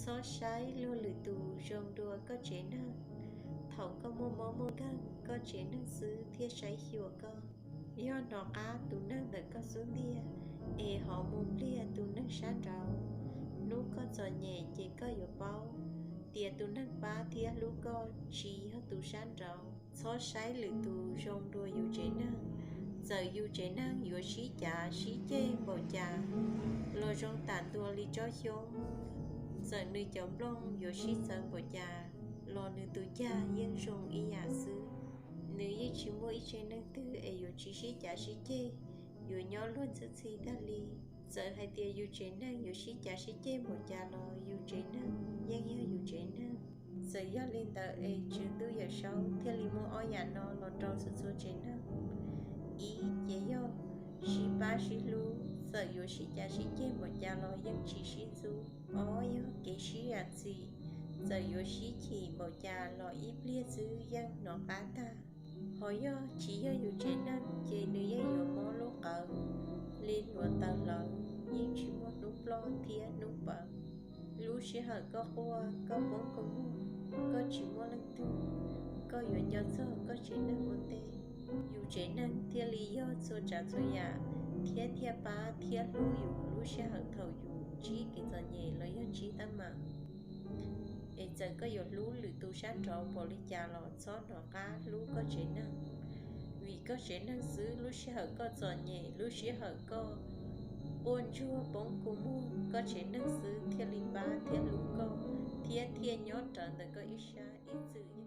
Txhob saib luag lwm tus zoo dua koj tsev neeg. Thaum koj muaj mob muaj nkeeg, koj tsev neeg xwb thiaj saib xyuas koj. Yog hnov qab tus neeg ntawm koj xub ntiag, es ho mus npliag tus neeg sab nraud, hnub koj txom nyem ces koj yuav paub tias tus neeg pab thiab hlub koj tsis yog tus sab nraud. Txhob saib lwm tus zoo dua yus tsev neeg. Txawm yus tsev neeg yuav sib cav sib ceg npaum cas los zoo tam ntua li tsob xyoob, txawm nws cov nplooj yuav sib txawv npaum cas los nws tus cag yeej zoo ib yam xwb. Nws yeej tsis muaj ib tsev neeg twg es yuav tsis sib cav sib ceg, yuav nyob luag ntxhi txhi tag li. Txawm hais tias yus tsev neeg yuav sib cav sib ceg npaum cas los yus tsev neeg yeej yog yus tsev neeg. Txawm yog li ntawd es Tswv Ntuj Yawm Saub thiaj li muab ob yam no los rau txhua txhua tsev neeg. Ib, ces yog sib pab sib hlub, txawm yuav sib cav sib ceg npaum cas los yeej tsis sib ntxub. Ob, yog kev sib zam txim, txawm yuav sib chim npaum cas los ib pliag xwb yeej hnov qab tag. Ho yog tsis yog yus tsev neeg ces nws yeej yuav mob lub qawv li hluav taws lawm, yeej tsis muaj hnub ploj thiab hnub pawv. Lub sij hawm koj quaj, koj poob kua muag, koj tsis muaj leej twg, koj yuav nco txog koj tsev neeg ua ntej. Yus tsev neeg thiaj li yog txhua tsav txhua yam thiab thiaj pab thiab hlub yus lub sij hawm thaum yus ntsib kev txom nyem los yog ntsib teeb meem. Es txawm koj yuav hlub lwm tus sab nraud npaum li cas los txhob hnov qab hlub koj tsev neeg, vim koj tsev neeg xwb lub sij hawm koj txom nyem, lub sij hawm koj quaj ntsuag poob kua muag, koj tsev neeg xwb thiaj li pab thiab hlub koj thiab thiaj nyob rawv ntawm koj ib sab ib txwm.